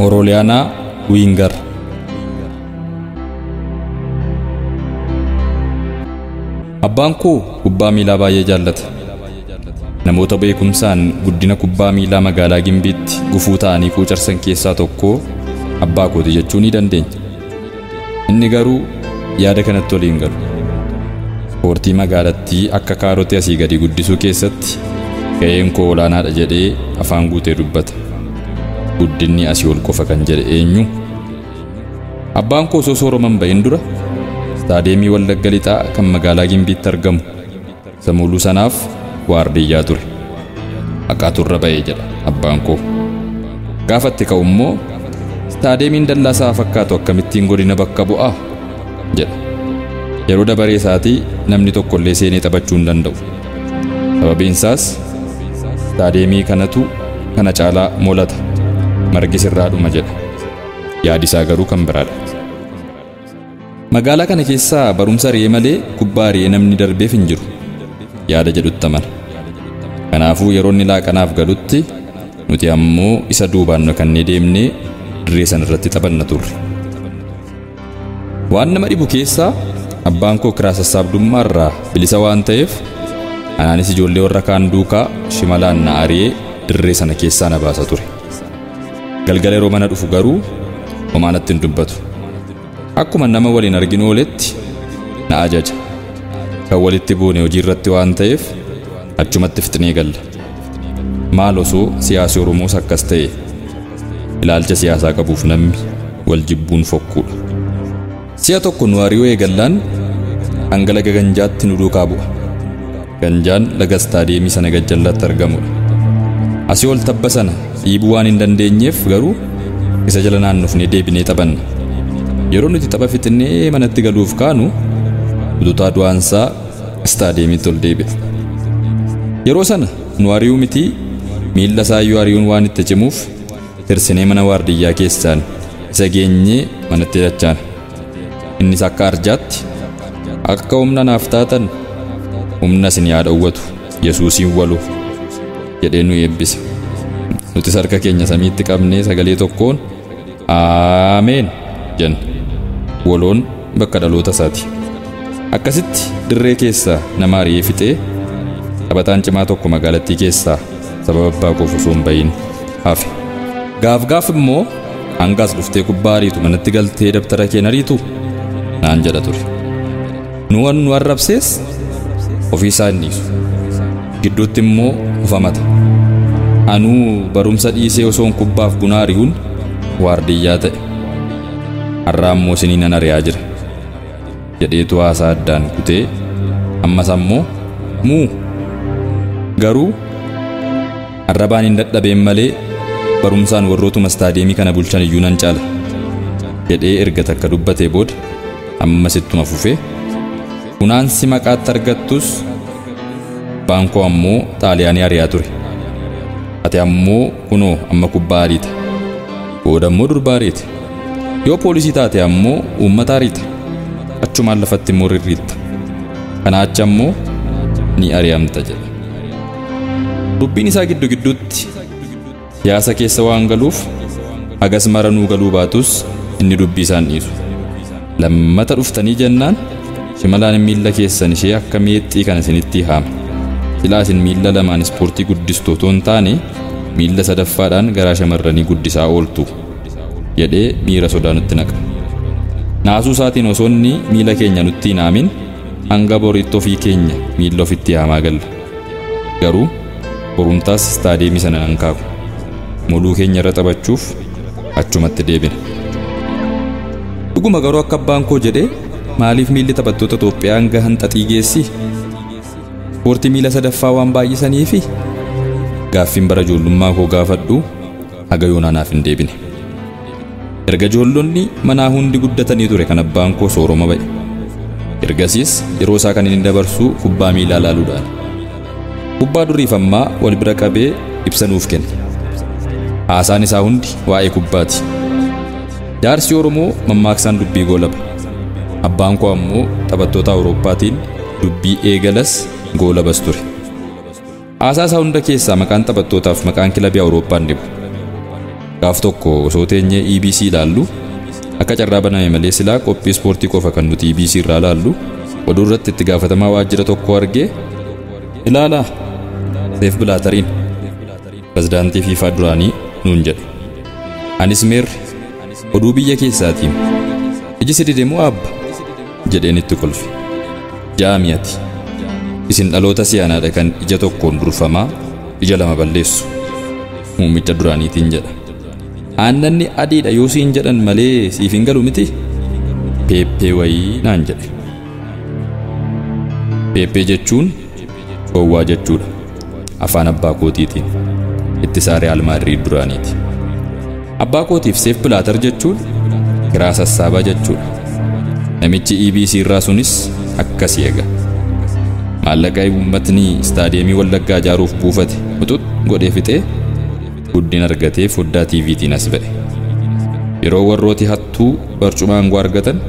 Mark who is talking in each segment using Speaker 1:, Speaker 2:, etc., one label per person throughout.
Speaker 1: Oroliyaanaa Wiingar. Abbaan koo kubbaa miilaa baay'ee jaallata. Namoota beekumsaan guddina kubbaa miilaa magaalaa Gimbiitti gufuu ta'anii quucarsan keessaa tokko abbaa kooti jechuu ni dandeenya. Inni garuu yaada kanatti walii hin galu. Ispoortii magaalattii akka kaarotii asii gadi guddisuu keessatti ga'een koo olaanaadha jedhee afaan guutee dubbata. Guddinni asii ol qofa kan jedhe eenyu? Abbaan koo osoo sooroma hin bahin dura istaadeemii Wallagga Lixaa kan magaalaa Gimbiitti argamu Samuuluu sanaaf waardiyyaa ture. Haqaatu irra ba'ee jedha abbaan koo. Gaafatti ka'u immoo istaadeemiin dallaa isaa fakkaatu akkamittiin godina bakka bu'aa jedha. Yeroo dabaree isaatii namni tokkollee seenee taphachuu hin danda'u. Sababiin isaas istaadeemii kanatu kana caalaa molata. Margi sirraa dhuma jedha. Yaadi isaa garuu kan biraadha. Magaalaa kana keessaa barumsa ari'ee malee kubbaa ari'ee namni darbeef hin jiru. Yaada jedhutti amana. Kanaafuu yeroo inni laaqanaaf galutti nuti ammoo isa duubaan naqannee deemnee dirree sana irratti taphanna turre. Waan nama dhibu keessaa abbaan koo kiraa sassaabdummaa irraa bilisa waan ta'eef anaanis ijoollee warra kaan duukaa shimalaan na ari'ee dirree sana keessaa na baasa ture. Galgala yeroo mana dhufu garuu homaa natti hin dubbatu. Akkuma nama waliin arginu ooletti na ajaja. Kan walitti buune hojii irratti waan ta'eef achumatti fixnee galla. Maal osoo siyaasi Oromoos akkas ta'e ilaalcha siyaasaa qabuuf namni wal jibbuun fokkuudha. Si'a tokko nu ari'uu eegallaan hanga laga Ganjaatti nu duukaa bu'a. Ganjaan laga istaadeemii sana gajjallaatti argamudha. Asii ol tabba sana dhiibuu waan hin dandeenyeef garuu isa jala naannofnee deebinee taphanna. Yeroo nuti tapha fixnee manatti galuuf kaanu ututaa du'aansaa istaadeemiitti ol deebi'a. Yeroo sana nu ari'uu miti miilla isaayyuu ari'uun waan itti cimuuf tirsinee mana waardiyyaa keessaan isa geenyee manatti dachaana. Innis akka arjaatti akka humna naaf taatan humna isin yaa dhowwatu Yesuusiin walu jedhee nu eebbisa. Nutis harka keenya samiitti qabnee sagalee tokkoon Ameen jenna. Waloon bakka dhaloota isaati. Akkasitti dirree keessaa nama ari'ee fixee taphataan cimaa tokko magaalattii keessaa sababa abbaa koof osoo hin bahin hafe. Gaaf gaaf immoo hangaas dhuftee kubbaa ariitu manatti galtee dabtara kee ariitu naan jedha ture. Nu nu arrabsees ofii isaa hin dhiisu. Gidduutti immoo ufamata. Anuu barumsa dhiisee osoon kubbaaf buna ari'uun waardiyyaa ta'e. Har'a ammoo isinii nan ari'aa jira jedheetu haasaa addaan kutee ammas ammoo muu garuu arrabaan hin dadhabeen malee barumsaan warrootuma istaadeemii kana bulchan iyyuu nan caala jedhee erga takka dubbatee booda ammas ittuma fufee funaansi maqaatti argattus abbaan koo ammoo xaaliyaanii ari'aa ture. Ati ammoo kunoo amma kubbaa ariita. Booda ammoo durba ariite. Yoo poolisii taate ammoo uummata ariita. Achumaan lafatti immoo rirriitta. Kanaa achi ammoo ni ari'amta jedha. Dubbiin isaa giddu gidduutti siyaasa keessa waan galuuf hagas mara nuu galuu baatus inni dubbii isaan dhiisu. Lammata dhuftanii jennaan shimalaan miilla keessan ishee akka meexxii kana isinitti haama. Silaa isin miilla lamaan ispoortii guddistu otoo hin taane miilla sadaffaadhaan garaa shamarranii guddisaa ooltu jedhee miira sodaa nutti naqa. Naasuu isaatiin osoo inni miila keenya nutti hin haamin hanga boriitti ofii keenya miilla ofitti haamaa galla. Garuu borumtaas istaadeemii sana nan kaaku. Moluu keenya irra taphachuuf achumatti deebina. Dhuguma garuu akka abbaan koo jedhee maaliif miilli taphattoota Itoophiyaa hanga hanxaxii geessi? Ispoortii miila sadaffaa waan baay'isaniifi gaaffiin bara ijoollummaa koo gaafadhu haga yoonaa naaf hin deebine. Erga ijoollonni manaa hundi guddatanii ture kan abbaan koo sooroma ba'e. Ergasiis yeroo isaa kan inni dabarsu kubbaa miilaa laaluudhaan. Kubbaa duriif ammaa wal bira qabee ibsa nuuf kenna. Haasaan isaa hundi waa'ee kubbaati. Jaarsi Oromoo mammaaksaan dubbii goolaba. Abbaan koo ammoo taphattoota Awurooppaatiin dubbii eegalas goolabas ture. Haasaa isaa hunda keessaa maqaan taphattootaaf maqaan kilabii Awurooppaan dhibu. Gaaf tokko osoo teenyee EBC ilaallu akka carraa baname malee silaa qophii ispoortii qofa kan nuti EBC irraa ilaallu oduu irratti itti gaafatamaa waajjira tokko argee ilaalaa Seef Bilaateriin pirezidaantii FIFA duraanii nuun jedhe. Anis meerri oduu biyya keessaatiin iji si dide moo abba jedheen itti kolfe. Jaami ati isin dhaloota si'anaadha kan ija tokkoon durfamaa ija lama balleessu muummicha duraaniitiin jedha. Aannanni adiidha yoo siin jedhan malee siif hin galu miti. Peeppee wayii naan jedhe. Peeppee jechuun gowwaa jechuudha. Afaan abbaa kootiitiin ittisaa Real Madrid duraaniiti. Abbaa kootiif Seef Bilaater jechuun kiraa sassaabaa jechuudha. Namichi EBC irraa sunis akkasii eega. Maallaqa uummatni istaadiyeemii Wallaggaa ijaaruuf buufate uxut godhee fixee guddina argatee foddaa TVtiin as ba'e. Yeroo warrooti hattuu barcuma aangoo argatan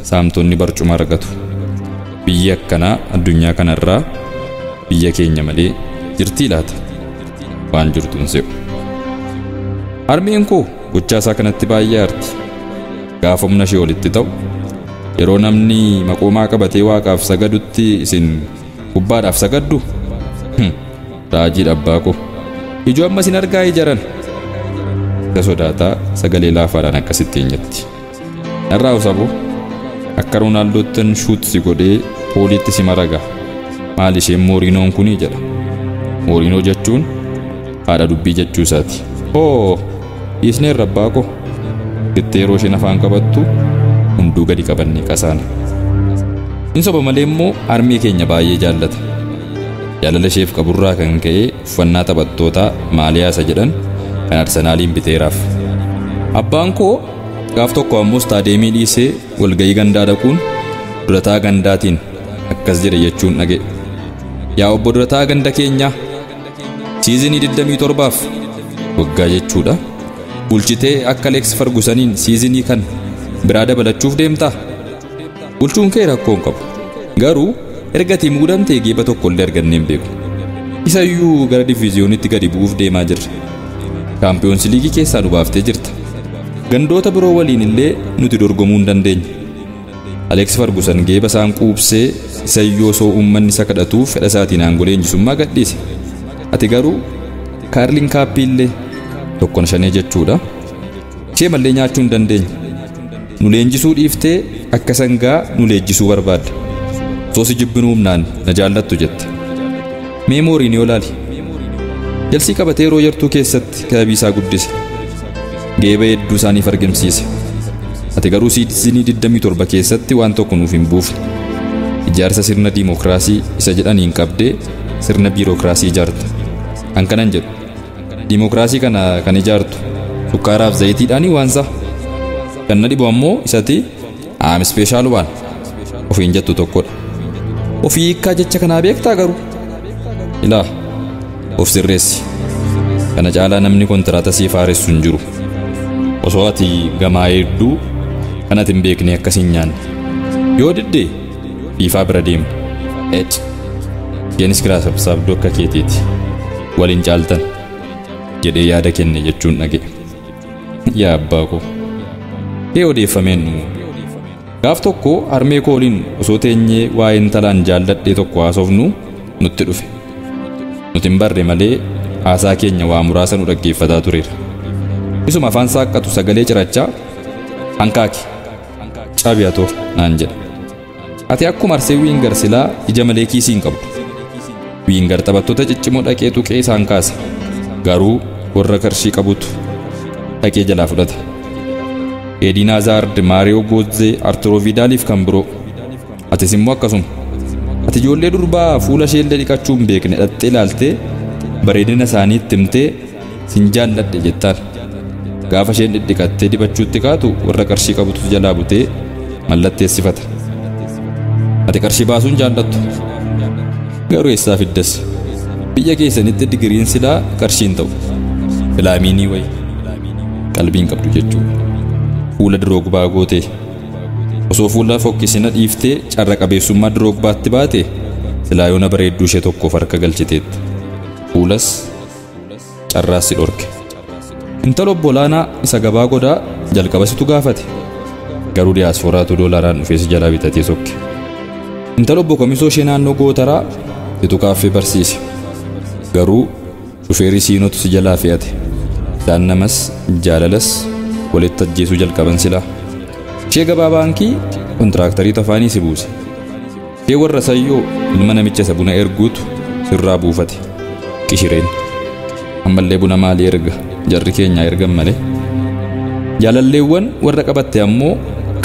Speaker 1: saamtonni barcuma argatu. Biyyi akkanaa addunyaa kanarraa biyya keenya malee jirtii laata? Waan jirtu hin se'u. Harmeen koo gochaa isaa kanatti baay'ee aarti. Gaafa humna ishee olitti ta'u yeroo namni maqoomaa qabatee waaqaaf sagadutti isin kubbaadhaaf sagaddu? Raajiidha abbaa koo. Ijoo amma isin argaa ijaran. Isa sodaataa sagalee laafaadhaan akkasitti hin jetti. Narraa usaboo akka Roonaaldootti shuut si godhee pooliitti si maraga. Maal isheen Mooriinoon kunii jedha. Mooriinoo jechuun haadha dubbii jechuu isaati. Hoo dhiisneerra abbaa koo. Jettee yeroo isheen afaan qabattu hunduu gadi qabannee qasaana. Hin soba malee immoo harmee keenya baay'ee jaallata. Jaalala isheef qaburraa kan ka'e uffannaa taphattootaa Maaliyaasa jedhan kan Arsenaaliin biteeraaf. Abbaan koo gaaf tokko ammoo istaadiyeemii dhiisee walga'ii gandaa dhaquun durataa gandaatiin akkas jedhe jechuun dhaga'e. Yaa obbo durataa ganda keenyaa siizinii 27f waggaa jechuudha. Bulchitee akka Alex Fergusoniin siizinii kan biraa dabalachuuf deemtaa? Bulchuun kee rakkoo hin qabu. Garuu erga ati muudamtee geeba tokko illee argannee hin beeku. Isayyuu gara diviiziyoonitti gadi bu'uuf deemaa jirra. Shaampiyoonsi liigii keessaa nu baaftee jirta. Gandoota biroo waliin illee nuti dorgomuu hin dandeenye. Alex Ferguson geeba isaan quubsee isayyuu osoo uummanni isa kadhatuuf fedha isaatiin aangoo leenjisummaa gadhiise. Ati garuu Kaarlin Kaappii illee tokkon shanee jechuudha. Ishee mallee nyaachuu hin dandeenye. Nu leenjisuu dhiiftee akka sangaa nu leenjisuu barbaadda. Osoo si jibbinuu humnaan na jaallattu jette. Mee Mooriinoo ilaali. Jalsii qabatee yeroo yartuu keessatti kilabii isaa guddise. Geeba hedduu isaaniif argamsiise. Ati garuu siizinii 27 keessatti waan tokko nuuf hin buufne. Ijaarsa sirna diimokiraasii isa jedhaniin qabdee sirna biirokiraasii ijaarta. Kan kanan jedhu. Diimokiraasii kana kan ijaartu sukkaaraaf zayitiidhaanii waansa. Kan na dhibu ammoo isati I'm special one ofiin jettu tokkodha. Ofii hiikkaa jecha kanaa beektaa garuu? Ilaa of sirreessi. Kana caalaa namni kontiraata siif haaressu hin jiru. Osoo ati gamaa hedduu kan ati hin beekne akkas hin nyaanne. Yoo didde fiifaa bira deemna. Ec isheenis kiraa sassaabduu akka keetiiti. Waliin caaltan jedhee yaada kenne jechuun dhaga'e. Yaa abbaa koo. Kee odeeffameen dhumu. Gaaf tokko harmee koo waliin osoo teenyee waa'ee intalaan jaalladhee tokko haasofnu nutti dhufe. Nuti hin barre malee haasaa keenya waa muraasa nu dhaggeeffataa tureera. Isuma afaan saaqqatu sagalee cirachaa hankaaki cabi atoo naan jedhe. Ati akkuma Arsee Wiingar silaa ija malee kiisii hin qabdu. Wiingar taphattoota ciccimoo dhaqee tuqee isaan kaasa. Garuu warra qarshii qabutu dhaqee jalaa fudhata. Edin Hazard, Mario Götze, Arturo Vidaliif kan biroo. Atis immoo akkasuma. Ati ijoollee durbaa fuula ishee illee dhiqachuu hin beekne dhattee ilaaltee bareedina isaanii itti himtee sin jaalladhe jettaan. Gaafa isheen dhidhiqattee dibachuutti kaatu warra qarshii qabutu jalaa butee mallatteessifata. Ati qarshii baasuun jaallattu. Garuu eessaa fiddas? Biyya keessanitti digiriin silaa qarshii hin ta'u. Filaamiinii wayi qalbiin qabdu jechuudha. Fuula Droogbaa gootee osoo fuula fokkisina dhiiftee carra qabeessummaa Droogbaatti baate silaa yoona bareedduu ishee tokkoof harka galchiteetta. Fuulas carraas si dhorke. Intala obbo Olaanaa isa gabaa godaa jalqaba situ gaafate. Garuu diyaaspooraatu doolaaraan dhufee si jalaa bitatee sokke. Intala obbo Komisoo ishee naannoo gootaraa situ kaaffee barsiise. Garuu shufeerii siinotu si jalaa fe'ate. Isaan namas jaalalas walitti ajjeesuu jalqaban silaa. Ishee gabaa baankii kontiraaktarii tafaanii si buuse. Ishee warra sayyoo ilma namicha isa buna erguutu sirraa buufate. Qishireen. Ammallee buna maalii erga jarri keenyaa ergan malee. Jaalalleewwan warra qabatte ammoo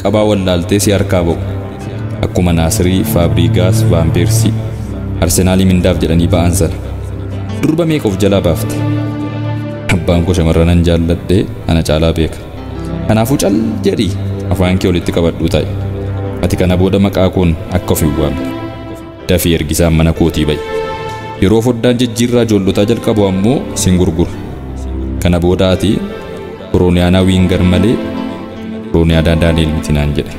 Speaker 1: qabaa wallaaltee si harkaa ba'u. Akkuma Naasirii, Faabrigaas, Vaampeersii, Arsenaalii mindaaf jedhanii ba'an sana. Durba meeqa of jalaa baafte? Abbaan koo shamarranan jaalladhee ana caalaa beeka. Kanaafuu cal jedhii afaan kee walitti qabadhuu taa'i. Ati kana booda maqaa koon akka of hin waamne. Dafii ergisaan mana kootii ba'i. Yeroo foddaan jijjiirraa ijoollotaa jalqabu ammoo sin gurgura. Kana booda ati Orooniyaanaa Wiingar malee Orooniyaanaa Daani'el miti naan jedhe.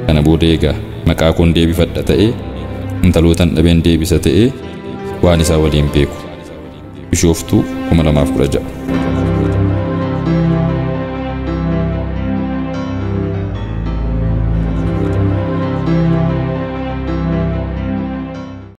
Speaker 1: Kana booda egaa maqaa koon deebifadha ta'ee intalootan dhabeen deebisa ta'ee waan isaa waliin beeku. Bishooftuu 2016.